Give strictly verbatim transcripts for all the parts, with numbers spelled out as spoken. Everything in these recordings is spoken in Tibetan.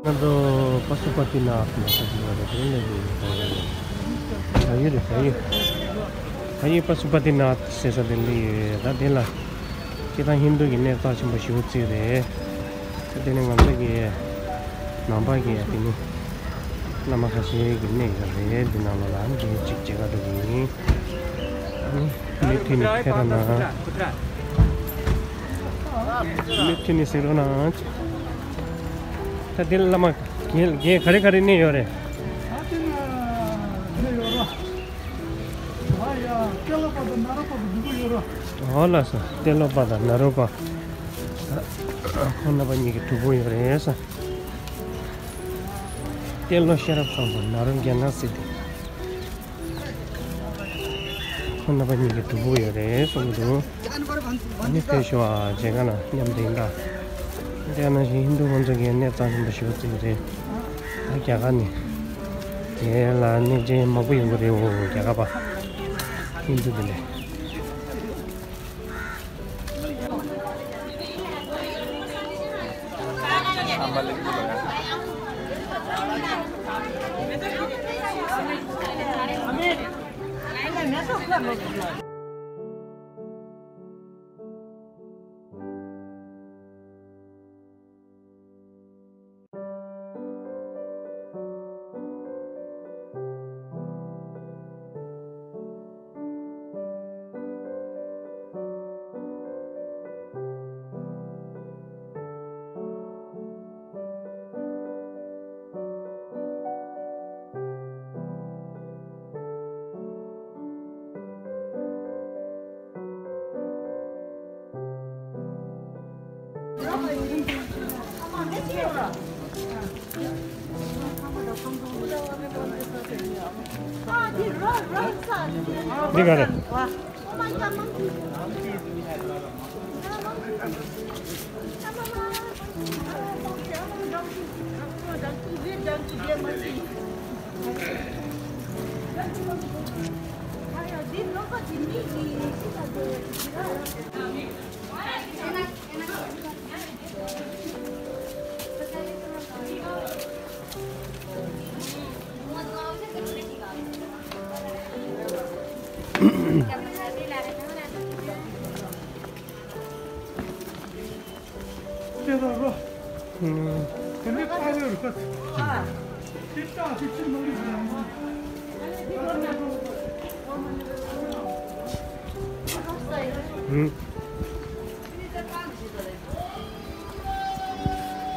ང་ཚོ་པ་སུ་པ་ཏི་ནཱཐ་ཟེར་ས་ཅིག་ཡོད་རེད། དེ་ལ་ལས་ཡོད་རེད། ད་ཡོད་རེད། ད་ཡོད། ད་ཡོད། པ་སུ་པ་ཏི་ནཱཐ་ཟེར་ས་དེ་ལ་ཡོད། ད་དེ་ལ་སྤྱིར་བཏང་ཧིན་རྡུ་གི་གནས་རྩ་ཆེན་པོ་ཞེ་པོ་ཅིག་རེད། ད་དེ་ནི་ང་ཚོ་གི་ནང་པ་གི་དེ་ནི་བླ་མ་ཁ་ཤས་ཀྱི་གནས་ཡོད་རེད། འདི་ནང་ལོགས་ལ་འདི་གཅིག་བྱེད་ག་འགྲོ་གི་ཡིན། ཨ་ནི་མུ་མཐུད་ནས་ཕེབས་རོགས་གནང་། མུ་མཐུད་ནས་གཟིགས་རོགས་གནང་། ད་འདི་བླ་མ་རྒན་རྒན་ག་རེ་ག་རེ་གནས་ཡོད་རེད། ཨ་ཏི་ན་ནི་ཡོད་ར། ཨ་ཡ་ཏེ་ལོ་པ་དང་ན་རོ་པ་དང་འདུག་གི་ཡོད་ར། འོ་ལགས་སོ། ཏེ་ལོ་པ་དང་ན་རོ་པ། ད་ཁོང་རྣམ་པ་གཉིས་ཀྱི་སྒྲུབ་ཕུག་ཡོད་རེད་ས། ཏེ་ལོ་ཤེས་རབ་བཟང་པོ། ན་རོ་རྒྱལ་ནག་སྲིད་དེ། ཁོང་རྣམ་པ་གཉིས་ཀྱི་སྒྲུབ་ཕུག་ཡོད་རེད་གསུང་གི་འདུག་ཨ་ནི་ཕེབས་ཤོག་ཨ། མཇལ་ཁ་ལ་མཉམ་དུ་ཡིན་ད། དེ་ནང་བཞིན་ཧིན་རྡུ་ཁོང་ཚོ་གི་གནས་རྩ་ཆེན་པོ་ཞེ་པོ་ཅིག་རེད། ད་རྒྱ་གར་ནས་དེ་ལ་གནས་མཇལ་མང་པོ་ཡོང་གི་རེད། འོ་རྒྱ་གར་པ་ཧིན་རྡུ་དེ་འདྲ། འདི་ག་རེ།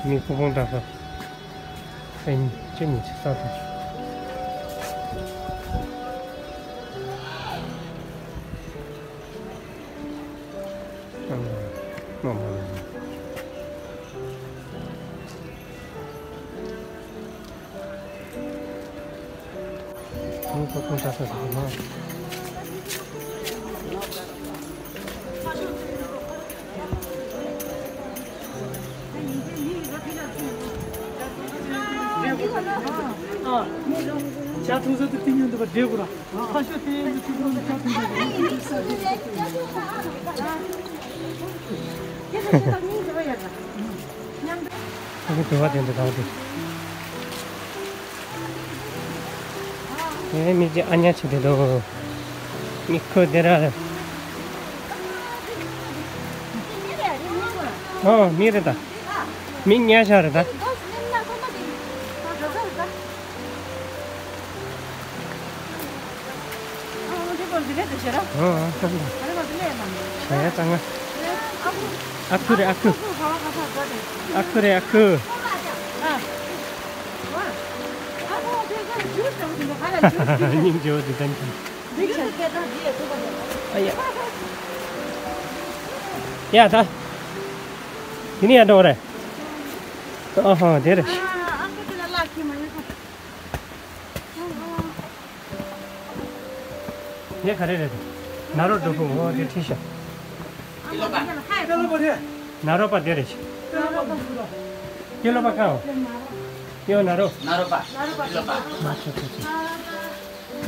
མི་ཁོ་ཕོང་འདྲ་ས། ཨེ་ནི་ཅི་ནི་ཅི་ས་ཐུ། ཨ་མ་མ་མ། ཁོང་ཁོ་ཁོང་ད་ས་ས་ས་མ། ཇ་འཐུང་ས་དེ་ཏིང་ངེ་འདི་པ་འདྲེ་གོ་ར། ཁ་ཤོ་དེ་འདི་ཐུག་རོ་འདི་ཇ་འཐུང་ས་དེ། ཨ་ཁུ་དུ་བ་དེ་འདི་དང་དེ། ཨེ་མི་ཅི་ཨ་ཉ་ཆེ་དེ་འདུག་མི་ཁོ་དེ་ར་རེད། ཨོ་མི་རེད་ད། མི་ཉ་ཤ་རེད་ད། ཨོ་ཨོ་ཨོ་ཨོ། ཞལ་གཙང་ང་། ཨ་ཁུ་རེད་ཨ་ཁུ། ཨ་ཁུ་རེད་ཨ་ཁུ། སྙིང་རྗེ་བོ་དེ་ཙམ་གྱིས། ཨ་ཡ། ཡ་ད། དེ་ནས་ཡར་འགྲོ་བ་རེད། ཨ་ཧ་དེ་རེད། དེ་ག་རེ་རེད། ན་རོ་སྒྲུབ་ཕུག་འོ་དེ་ཁྲིད་ཤག་ན་རོ་པ་དེ་རེད། ཏེ་ལོ་པ་གང་། ཡོ་ན་རོ། ན་རོ་པ། ཏེ་ལོ་པ། མ་ཆོག་ཆོག་ཆོག་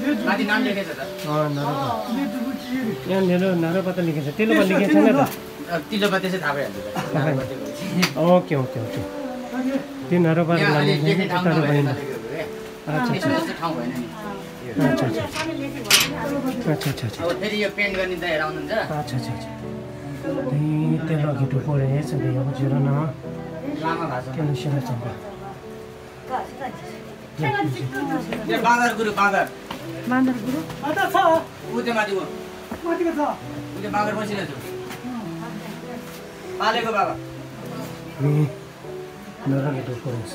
ང་དེ་ནམ་ལས་ཀ་ཟེར་ད། ཨ་ན་རོ་པ། ཡ་ནེ་ལོ་ན་རོ་པ་ད་ལས་ཀ་ཟེར་ཏེ་ལོ་པ་ལས་ཀ་ཟེར་ན་ད། ཏེ་ལོ་པ་ཏེ་ཟེར་ད་ག་ཡ་འདུག་ད། ཨོ་ཀེ་ཨོ་ཀེ་ཨོ་ཀེ། དེ་ན་རོ་པ་རེད་ལ་ནི་ད་རོ་པ་ཡིན་ད། ཨ་ཆ་ཆ། ཨ་ཆ་ཆ་ཆ། ཨ་ཆ་ཆ་ཆ། ཨ་ཆ་ཆ་ཆ། ཨ་ཆ་ཆ་ཆ། དེ་ལོ་གི་གྲོགས་པོ་རེད་ཟེར་ཏེ་ཡག་པོ་བྱེད་རོགས་གནང་། དེ་ལོ་ཤེས་རབ་ཚང་པ། ये बाजार गुरु, बाजार। बाजार गुरु। आता छ। उते माथि गो। माथि गो छ। उते बाजार बसिरहेको छु। पालेको बाबा। नराम्रो डोको रहेछ।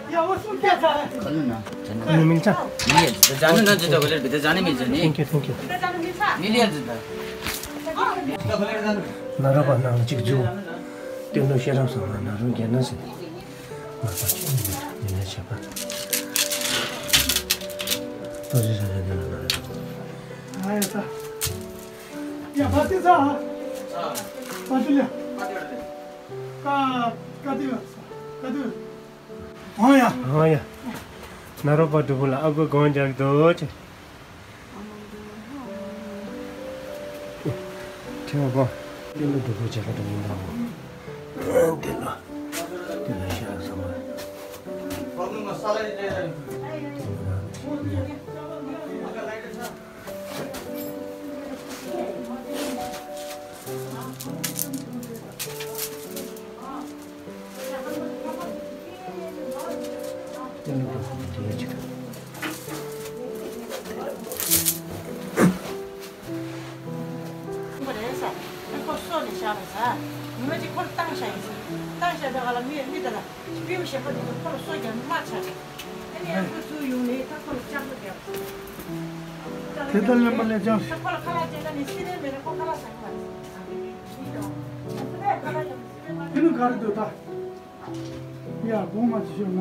यहाँ उसको क्या छ? खोल्नु न। खोल्नु मिल्छ? मिलिहाल्छ त, जानु न, जुत्ता खोलेर भित्र जानै मिल्छ नि। Thank you, thank you। मिलिहाल्छ त। जुत्ता खोलेर जानु। नराम्रो भन्दा चिक जु। त्यो नसेर सँग नराम्रो ज्ञान छ नि। ཨང་ཡ། ཨང་ཡ། ན་རོ་པ་གྲོགས་པོ་ལ་ཨ་ཁུ་དགོངས་འཇགས་འདུག་ཅེས། ཁྱེད་པ། འདི་ལ་སྡུག་པོ་བྱེད་ཀ་འགྲོ་ཡིན་ད། འདི་ལ། འདི་ལ་ཤ་ཟ་མ། ཁོ་སོ་ནས་བཞག་པ་ཟ། ཉི་མ་གཅིག་ཁོ་ལ་བཏང་བཞག་ཡིན་ཟེར། བཏང་བཞག་པའི་སྒང་ལ་མི་མི་དེ་ལ་སྤྲེའུ་གཞན་པ་དེ་ཚོ་ཁོ་ལ་སོ་རྒྱག་ནས་མར་ཆག་བྱུང་། ཨ་ནི་ཡང་ཁོ་ཚུར་ཡོང་ནས་ད་ཁོ་ལ་ལྕགས་སྒྲོག་བརྒྱབ། དེ་ལྟར་ལེན་པ་ལས་ཀྱང་། ད་ཁོ་ལ་ཁ་ལག་སྤྲད་ན་ནི་སི་རན་མེད་ན་ཁོ་ཁ་ལག་ཟ་གི་མ་རེད། དེ་ནི་ག་རེ་འདུག་ད། ཡ་དགོངས་མ་ཅི་ཤོད་ང་།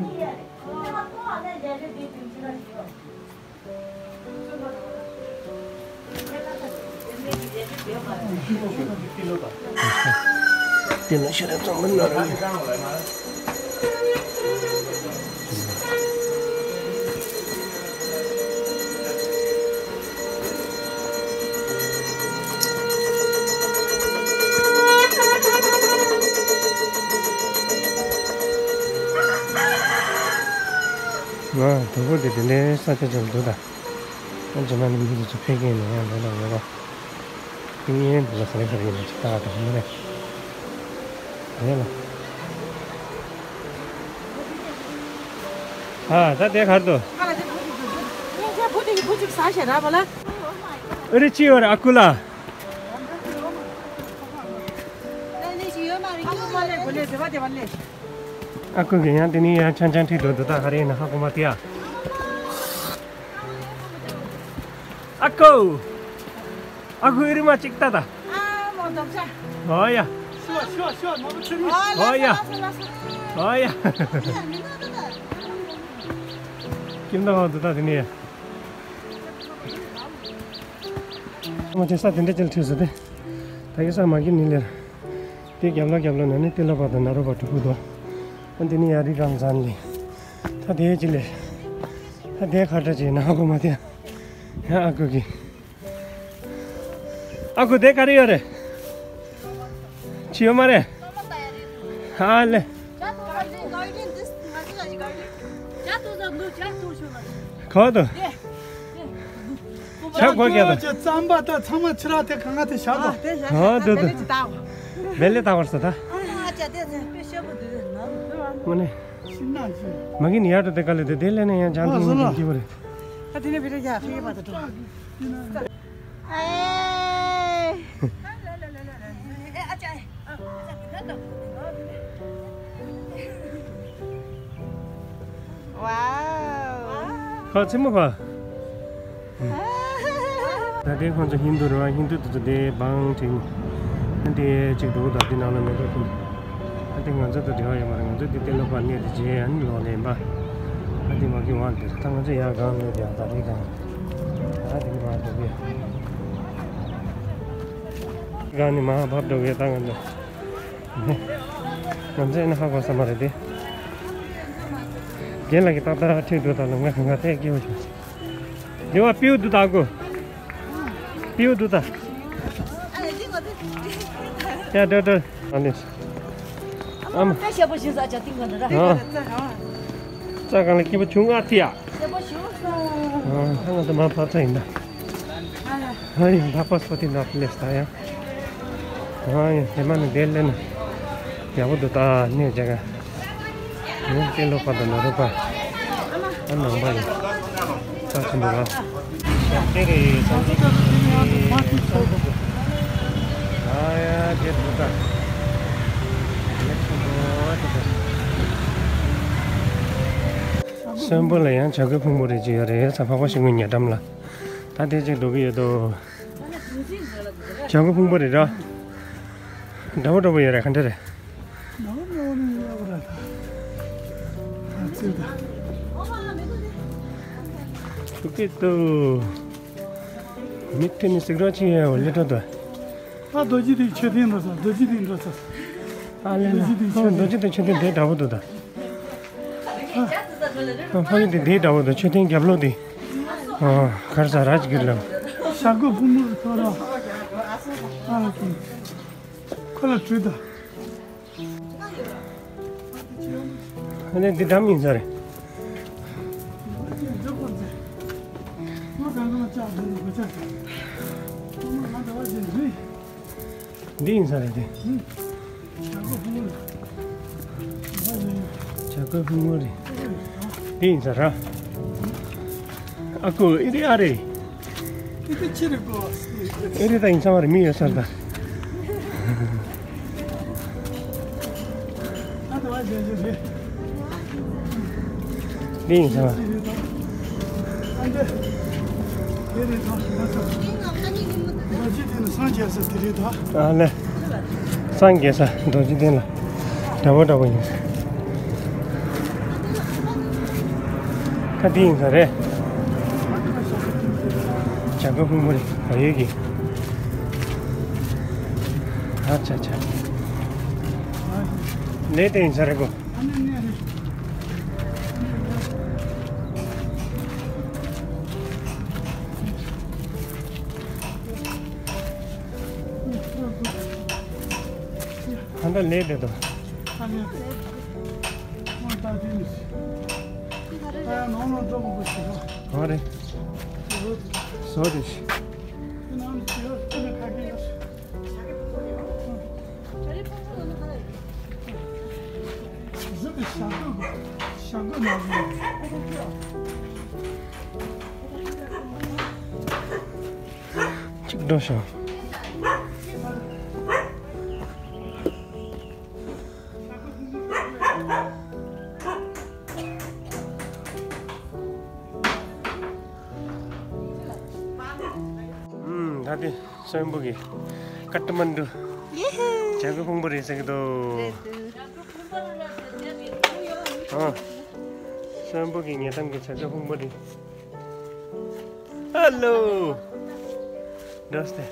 དེ་ལ་ཤེས་རབ་ཚང་མ་ན་རོ་ཡིན། ང་དུ་བོ་དེ་དེ་འདྲའི་ས་ཆ་ཅིག་འདུག་ད། ཨ་ཇི་མ་ནི་མི་དེ་ཚོ་ཕེབས་མཁན་ནི་ཡང་ལོ་ལ་ཡོད་རོགས། ཏིང་ངེ་འདི་ལ་ག་རེ་ག་རེ་ཡིན་ན་ཅིག་ལྟ་ག་དང་མ་རེད། རེད་ལ། ཨ་ད་དེ་གར་དུ། ཨ་རེ་ཅི་ཡོད་རེད་ཨ་ཁུ་ལ། ཨ་ཁུ་གི་ཡང་དེ་ནི་ཡང་ཆང་ཆང་ཁྲིད་འགྲོ་འདུག་ད་ག་རེ་ཡིན་ན་ཧ་གོ་མ་ཐུབ་ཡ། ཨ་ཁུ། ཨ་ཁུ་ཨི་རི་མ་གཅིག་ལྟ་ད། ཨ་མོ་འདབ་ཆགས། ཨོ་ཡ། ཤོ་ཤོ་ཤོ་ནོར་བུ་ཚེ་རིང་། ཨོ་ཡ། ཨོ་ཡ། ཨོ་ཡ། ཁྱིམ་ཐང་འོག་ཏུ་ད་དེ་ནི་ཡ། མ་དེ་ས་དེ་འདྲ་ཅིག་ལ་ཁྲིད་སོང་སྟེ། ད་གི་ས་མ་གི་ནི་ལེར། དེ་རྒྱབ་ལོགས་རྒྱབ་ལོགས་ན་ནི་ཏི་ལོ་པ་དང་ན་རོ་པ་གྲུ་གུ་དོ། ཨ་འདི་ནི་ཡ་རི་གང་ཟན་ལི། ད་དེ་ཅི་ལེ། ད་དེ་ཁ་བྲ་ཅི་ན་ཧ་གོ་མ་དེ། ཡ་ཨ་ཁུ་གི། ཨ་ཁུ་དེ་ག་རེ་ཡོད་རེད། ཅི་ཡོད་མ་རེད། ཧ་ལེ། ག་དུ། ཆ་གོ་རྒྱ་དང་། རྩམ་པ་དང་ཚང་མ་ཕྱི་ར་དེ་གང་ག་དེ་བཞག་དང་། ཨ་དུ་དུ། བེ་ལེ་ད་བར་སོ་ད། དངོས་གནས། མ་གི་ནི་ཡར་དུ་དེ་ག་ལེ་དེ་དེ་ལེ་ནས་ཡང་ཅང་དུ་ཡིན་དུ་འགྱུར་བ་རེད། ད་དེ་ནས་བེ་ལེ་ཡ་ཧེ་བ་དུ་འགྲོ། ཨེ། ཝའོ། ཁ་ཆེ་མོ་ཁ། ད་ལྟའི་ཁོང་ཚོ་ཧིན་དུ་རེད་བ། ཧིན་དུ་དེ་ཚོ་དེ་བང་དྲན། ཨ་དེ་གཅིག་འགྲོ་ད་དེ་ནང་ལ་མེད་པ་ཁུལ། ཨ་དེ་ང་ཚོ་དང་འབྲེལ་བ་ཡོད་མ་རེད། ང་ཚོ་དེ་ཏེ་ལོ་པ་གནས་དེ་རྗེས་ཨ་ནི་ལོག་ལེན་པ། ཨ་དེ་མ་གི་བང་དེ་ད་ང་ཚོ་ཡར་གང་ལོས་དེ་ཨ་ད་རེས་གང་། ཨ་དེ་ནི་མ་འགྲོ་གི། གང་ནི་མ་བབ་འགྲོ་གི་ད་ང་ཚོ། ང་ཚོས་ནི་ཧ་གོ་ས་མ་རེད་དེ། རྒན་ལགས་ཀྱིས་ཏག་ཏག་ཁྲིད་འདུག་ད་ལམ་ཁ་གང་ག་ཐད་སྐྱེ་བ་བྱུང་། རྒན་པ་པིའུ་འདུག་ད་གོ། པིའུ་འདུག་ད། ཡ་འགྲོ་འགྲོ། ཨ་ནི། ཨ་མ། ད་ཞེ་པོ་ཞིག་ཟ་ཅག་ཏིང་གོ་ན་ར། ཨ། རྩ་གང་ལ་སྐྱིད་པོ་བྱུང་ང་ཐི་ཡ། ཞེ་པོ་ཞིག་ཟ། ཨ་ང་ད་མ་ཕབ་ཚ་ཡིན་ད། ཨ་ཡ་ད་པ་སོ་ཏི་ན་པི་ལེ་སི་ད་ཡ། ཨ་ཡ་དེ་མ་ནི་དེ་ལེ་ན། ཡག་པོ་འདུག་ད་གནས་རྒྱ་གར། ཨོ་ཏེ་ལོ་པ་དང་ན་རོ་པ། ཨ་ནང་པ་ཡིན། ས་ཆེན་པོ་ར། ཞབས་ཏེ་རེད་ས་ཆེན་པོ། ཨ་ཡ་ཇེ་ཐུ་ཀ། ལེགས་ཆེན་པོ་ཨ་ཏི་ཀ། གསོན་པོ་ལ་ཡང་བྱ་རྒོད་ཕུང་པོ་རེ་ཅིག་ཡོད་རེད་ས་ཕག་པ་ཤིང་གི་ཉེ་འགྲམ་ལ། ད་དེ་ཅིག་འགྲོ་གི་ཡོད་དོ། བྱ་རྒོད་ཕུང་པོ་རེད་ར། འདྲ་པོ་འདྲ་པོ་ཡོད་རེད་ག་འདྲ་རེད། ཐུག་གི་འདུག་མི་དེ་ནི་ཟིག་རོ་ཆེ་ཡ་ལེ་འགྲོ་འདུག་ད་རྡོ་རྗེ་གདན་མཆོད་རྟེན་འགྲོ་ས་རྡོ་རྗེ་གདན་འགྲོ་ས། ཨ་ལེ་ལེ་རྡོ་རྗེ་གདན་མཆོད་རྟེན་དེ་འདྲ་པོ་འདུག་ད། ཨ་ཕ་གི་དེ་དེའི་འདྲ་པོ་འདུག་མཆོད་རྟེན་རྒྱབ་ལོགས་དེ། ཨ་གར་ས་ར་ཅིག་གིར་ལ། བྱ་རྒོད་ཕུང་པོ་རེ་ཐོ་ར། ཨ་ལ་ཀི། ཁོ་ལ་བྲུས་ད། ཨ་ནི་འདི་འགྲམ་ཡིན་ས་རེད། འདི་ཡིན་ས་རེད་དེ། བྱ་རྒོད་ཕུང་པོ་རེད། འདི་ཡིན་ས་ར། ཨ་ཁུ་ཨི་རི་ཨ་རེ། ཨི་རི་ཅི་རེད་གོ། ཨི་རི་ད་ཡིན་ས་མ་རེད་མི་ཡོད་ས་རེད་ད། འདི་ཡིན་ས་མ། ཨ་ལེ། སངས་རྒྱས་ས་རྡོ་རྗེ་གདན་ལ་འདྲ་པོ་འདྲ་པོ་ཡིན། ད་འདི་ཡིན་ས་རེད། བྱ་རྒོད་ཕུང་པོ་རེད་བ་ཡོད་ཀྱི། ཨ་ཆ་ཆ། ལས་དེ་ཡིན་ས་རེད་གོ། ད་ལྟ་ལས་དེ་དང་། ཨ་ནི། ཨ་ནང་ལ་འགྲོ་དགོས་ཞེས་རོ། གང་རེད། བཟོ་དེ་ཞིག་གཅིག་འགྲོ་ཤོག་ཨུམ། ད་དེ་གསོན་པོ་གི་ཀ་ཏ་མན་ཌུ། ཡེ་ཧེ། བྱ་རྒོད་ཕུང་པོ་རེད་ཟེར་གི་འདུག་རེད་འདུག་ཨ། གསོན་པོ་གི་ཉེ་འགྲམ་གྱི་བྱ་རྒོད་ཕུང་པོ་རེད། ཧ་ལོ། འགྲོ་སྟེ།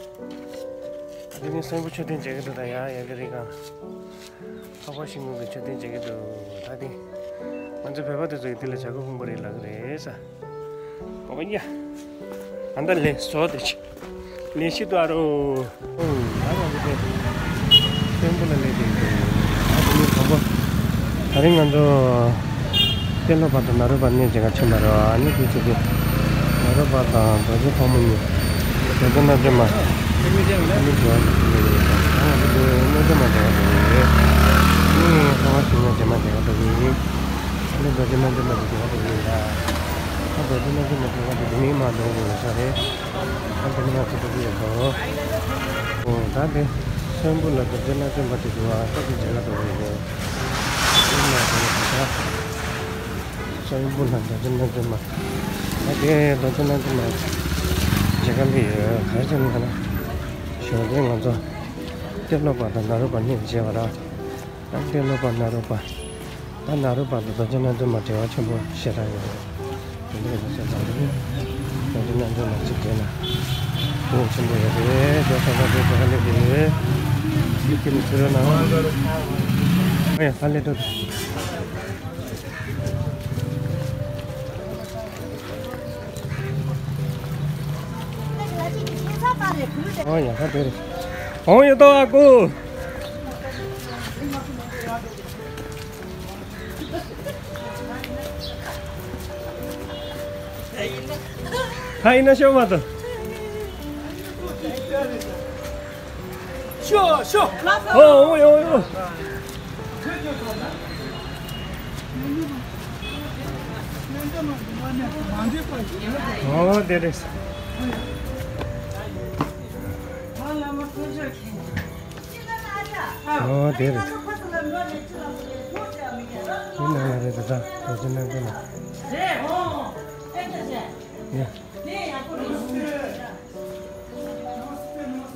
འདི་ནི་གསོན་པོ་མཆོད་རྟེན་མཇལ་གི་འདུག་ད་ཡ་ཡ་གི་རི་སྒང་། འཕགས་པ་ཤིང་ཀུན་གྱི་མཆོད་རྟེན་མཇལ་གི་འདུག་ད་དེ། ང་ཚོ་བོད་པ་དེ་ཚོ་ཡི་དེ་ལ་བྱ་རྒོད་ཕུང་པོ་རེད་ལབ་གི་རེད་ས། ཨོ་ཡ། ཨ་ད་ལེ་སོ་དེ་ཆི། ལེ་ཤི་དུ་ཨ་རོ། ཨོ། ཨ་རོ་དེ། གསོན་པོ་ལ་ལེ་དེ་འདུག་ཨ་དེ་ནི་གོམ་པ། ད་རིང་ང་ཚོ། ཏེ་ལོ་པ་དང་ན་རོ་པ་གནས་མཇལ་ཁ་ཕྱིན་པ་རེད་བ། ཨ་ནི་དུས་ཚོད་དེ། ན་རོ་པ་དང་རྡོ་རྗེ་ཕག་མོ་གཉིས། རྡོ་རྗེ་རྣམ་དཔྱོད་མ། ཨ་ནི་དུ་བ་ཞིག་ཕྱིན་པ་རེད་ད། ང་ཚོ་དུ་རྣམ་དཔྱོད་མ་འདྲ་བ་དེ་རེད། ཨ་ནི་ཁ་བ་ཞིག་ན་རྗེས་མ་འདྲ་བ་དེ་རེད། ཨ་ནི་རྡོ་རྗེ་རྣམ་དཔྱོད་མ་དེ་འདྲ་བ་དེ་རེད་ད། ཨ་རྡོ་རྗེ་རྣམ་དཔྱོད་མ་འདྲ་བ་དེ་དེ་ནས་མ་འདྲ་བ་དེ་རེད་ས་རེད། ཨ་དེ་ནས་ང་ཚོ་དུ་གི་ཡོད་དོ། ཨོ་ད་དེ། གསོན་པོ་ལ་རྡོ་རྗེ་རྣམ་དཔྱོད་མ་དེ་དུ་བ་ས་དེ་མཇལ་ཁ་འདྲ་བ་རེད། ཨ་ནི་མ་འདྲ་བ་དེ་ད། གསོན་པོ་ལ་རྡོ་རྗེ་རྣམ་དཔྱོད་མ། ད་དེ་རྡོ་རྗེ་རྣམ་དཔྱོད་མ། མཇལ་ཁ་སླེབས་ཡོད་ག་རེ་བྱས་ན་ང་ན། ཞོགས་ཀས་ང་ཚོ། ཏེ་ལོ་པ་དང་ན་རོ་པ་གནས་མཇལ་བ་ར། ད་ཏེ་ལོ་པ་ན་རོ་པ། ད་ན་རོ་པ་དང་རྡོ་རྗེ་རྣམ་དཔྱོད་མ་འབྲེལ་བ་ཆེན་པོ་ཞེ་དྲག་ཡོད་རེད། དེ་འདྲ་ཡིན་ཙང་ད་རྡོ་རྗེ་རྣམ་དཔྱོད་མ་གཅིག་མཇལ་ན། གནད་ཆེན་པོ་ཡོད་རེད། རྡོ་རྗེ་རྣམ་དཔྱོད་མ་ག་ལེ་དེ་རེད། མི་སྐྱིད་ནི་ཚུར་ན། ཨ་ཡ་ཧ་ལས་འགྲོ། ཨོ་ཡ་ཧ་དེ་རེད། ཨོ་ཡ་ཏོ་ཨ་ཀུ། ཧ་ཡིན་ན་ཤོག་མ་ཐོ། ཤོག་ཤོག་ཨོ་ཨོ་ཨོ་ཨོ། ཨོ་དེ་རེད། ཨོ་དེ་རེད། འདི་ནང་ལ་རེད་ད། ད་ཅི་ནང་ལ། ཡ།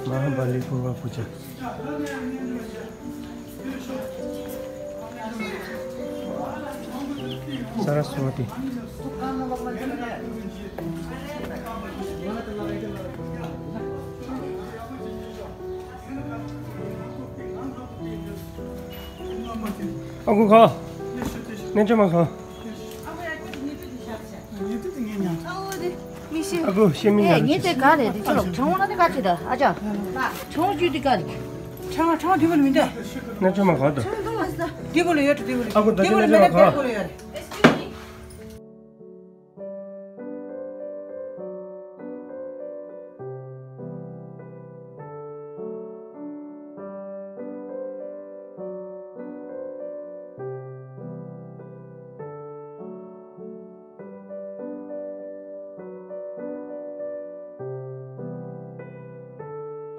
མ་ཧཱ་པཱ་ལི་པུར་བ་པུ་ཇ། སཱ་ར་སྭ་ཝ་ཏི། ཨ་ཁུ་ཁ། ནན་ཅོ་མ་ཁ། ཨ་ཁུ་ཤེས་མི་ངེ་དེ་ག་རེད་དེ་ཅོ་ལོ་ཆང་ན་དེ་ག་ཅི་ད་ཨ་ཅག་ཆང་ཅུ་དེ་ག་རེད། ཆང་ཆང་དེ་བོ་ལ་མི་འདུག་ནན་ཅོ་མ་ཁ་ད། དེ་བོ་ལ་ཡོད་དེ་བོ་ལ། ཨ་ཁུ་ད་དེ་བོ་ལ་མེད་ན་དེ་བོ་ལ་ཡོད།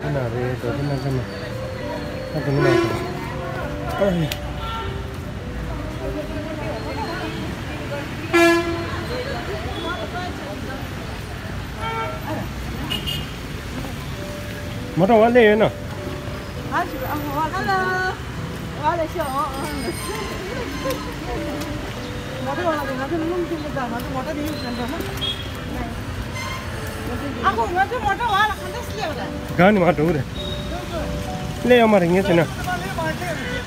ཨ་ན་རེ་རྡོ་རྗེ་རྣམ་བྱང་མ། ཨ་དེ་མི་ན་དེ། ཨ་ཧེ། མོ་ཊ་བ་ལས་ཡོད་ན། ཨ་ཞུ་ཨ་ཧོ་བ་ལ་ཤོག་མོ་ཊ་བ་ལ་ང་ཚོ་རླུང་ཁྱེར་གི་ད་ང་ཚོ་མོ་ཊ་དེ་ཡོད་ཟེར་འགྲོ་ན། ཨ་ཁུ་ང་ཚོ་མོ་ཊ་བ་ལ་ག་འདྲ་སླེབས་རེད། གང་ནས་མར་འགྲོ་གི་རེད། སླེབས་ཡོད་མ་རེད་ངས་ཟེར་ན།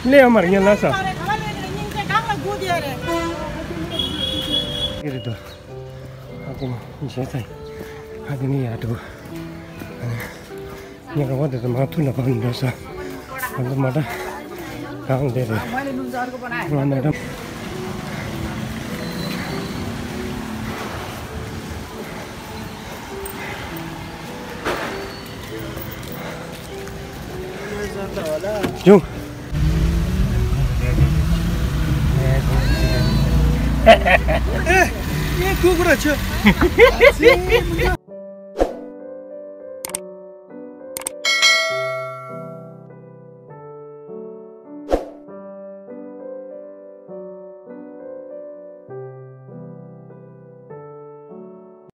སླེབས་ཡོད་མ་རེད་ངས་ལབ་ས། ག་པར་སླེབས་མ་རེད་ག་པར་སླེབས་མ་རེད་སྙིང་རྗེ་གང་ལ་སྒུག་བསྡད་རེད། ཨེ་རེད་དོ། ཨ་ཁུ་མ་མཇལ་ཚར་ཡིན། ཨ་དེ་ནས་ཡར་འགྲོ། ངས་རོགས་པ་དེ་ཚོ་མར་ཐུག་ལ་བབས་ནས་འགྲོ་ས། ང་ཚོ་མ་འདྲ། གང་འདི་རེད། ང་ནས་འགྲོ། ཡོང་། ཨེ། ངས་སྒུག་དགོས་ར་ཆོ།